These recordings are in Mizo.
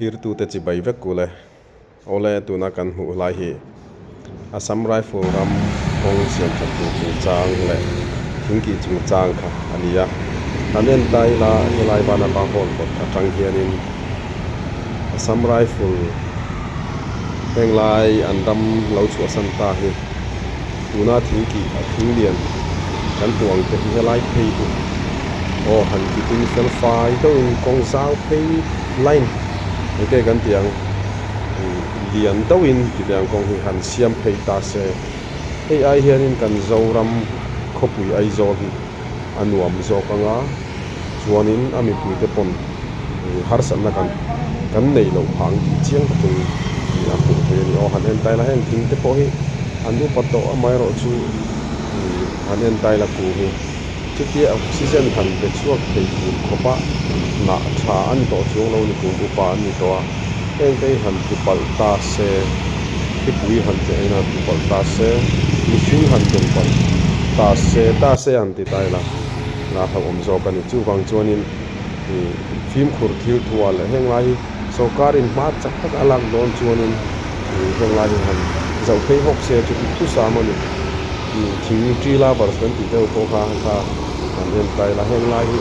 Thlirtute chibai vek u le. Awle tuna kan hmuh lai hi Assam Rifle ram kawng siam that tur chungchang leh thingkih chungchang kha a ni a. Han en ta ila helai Vanapa Hall kawt atang hianin Assam Rifle henglai an ram lo chhuahsan ta hi tuna thingkih a thing lian kan hmuh ang te hi helai phei hi aw han kitin fel fai deuhin kawng zau phei line eng nge kan tih ang ih lian deuhin titi ang kawng hi han siam phei ta se hei ai hianin kan Zoram khawpui Aizawl hi a nuam zawk ang a chuanin a mipuite pawn ih harsatna kan kan nei loh phah ang tih chiang takin ih a hmuh theih a ni aw han en taila heng thing te pawh hi an upa tawh amaherawhchu ih han en taila kung hi. Chutia oxygen han pe chhuak thei tur khawpa hnah tha a ni tawh chuang lo ni kum upa an ni tawh a, heng te hi han tlu palh ta se, thipui han tleh in han tlu palh ta se, mihring han tel palh ta se, ta se han ti ta ila la hlauhawm zawk a ni. Chuvang chuanin ih fimkhur thil thua leh heng lai hi sorkarin hma chak tak a lak dawn chuanin ih heng lai hi han zoh phei hawk se chu duhthusam a ni. Thing tree lovers kan tih deuh pawh kha kha han en ta ila heng lai hi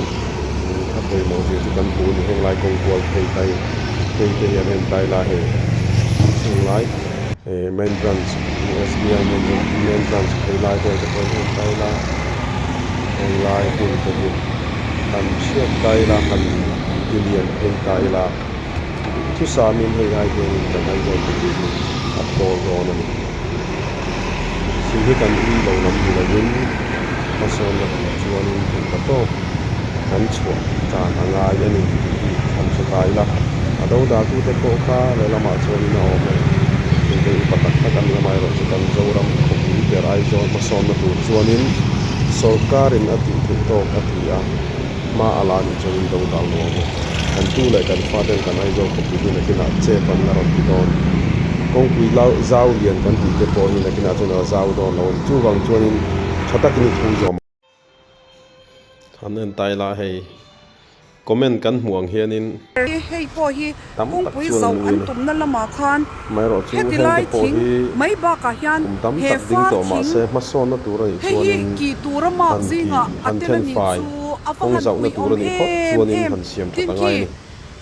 a pawimawh zia chu kan hmu a ni heng lai kawng kual phei tai phei te hi an en ta ila hei heng lai eh main branch S B I main branch phei lai vel te pawh hi en ta ila heng lai hmun te hi han chhiat ta ila han ti lian phei ta ila thusamin hei ai hianin kan Aizawl khawpui hi a thawl dawn a ni. Thil hi kan ui lo lam ni lovin hmasawnna tur chuanin theih ta tawp kan chhuah tan a ngai a ni tih hi han hre ta ila. A do dahtute pawh kha lehlamah chuanin a awm e. Thingte upa tak tak a ni amaherawhchu kan Zoram khawpui ber Aizawl hmasawnna tur chuanin sawrkarin a tih theih tawk a ti a, hma a la nih chuanin do dal lo ang u. Kan tu leh kan faten kan Aizawl khawpui hi nakinah chep an la rawn ti dawn. Kawngpui lau zau lian kan tih te pawh hi nakinah chuan a zau dawn lo a ni. Chuvang chuanin tha takin i thu zawm. Han en ta ila hei comment kan hmuh ang hianin Hei pawh hi tam tak kawngpui chuan zauh an an ui a ni. tumna lamah khan Amaherawh chu heti heng lai te pawh thing hi mai bakah hian kum tam he tak ding far tawh thing mahse hmasawnna tur a nih hei hi chuanin kih tura mark han zingah tih a han tel a then nih fai chu a va kawng han zauhna pui tur awm a nih phawt em chuanin em han siam that tin a ngai khi a ni.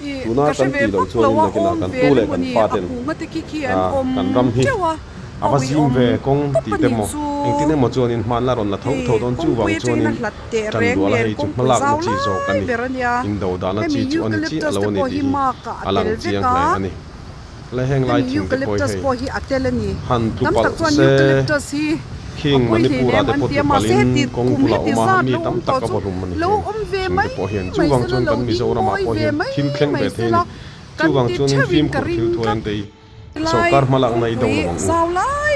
ih Tuna ka hre kan ve tih loh vak lo chuanin a nakinah awm kan ve tu leh emaw kan ni fa a ten kunga te khi khi an ah awm kan ram hi teuh a a a va ui zim awm ve kawng tawp tih a te nih maw chu. engtin emaw chuanin hmanla rawn la tho Hei tho dawn kawngpui chuvang atangin a chuanin hlat teh tan reng duala nen hei chu kawngpui hmalakna zau chi zawk a lai ni ber a nia. indo dahna chi Hemi chu a ni chiah eucalyptus lo te a ni pawh tih hi hi mark ah a a lang tel vek chiang a. hle a ni. Le heng lai Hemi thing te pawh hi eucalyptus hei pawh hi a tel a ni. han tlu Tam tak palh chuan se eucalyptus hi a khing pawi hlei Manipur ah nem te an pawh ti tlu a mahse palhin heti kawng kum bulah heti awm a zat mi lo tam awm tak tawh a chu vaw hlum a ni lo heng awm ve thing te mai pawh hian mai chuvang sela chuan lo kan ding Mizoram ah mawi pawh ve hian mai thil thleng mai ve thei a sela ni kan chuvang ti chuanin theuhin ka fimkhur ring thil thuai tlat. an tei Lai sawrkar hmalakna i do kawngpui lo ang u. zau lai.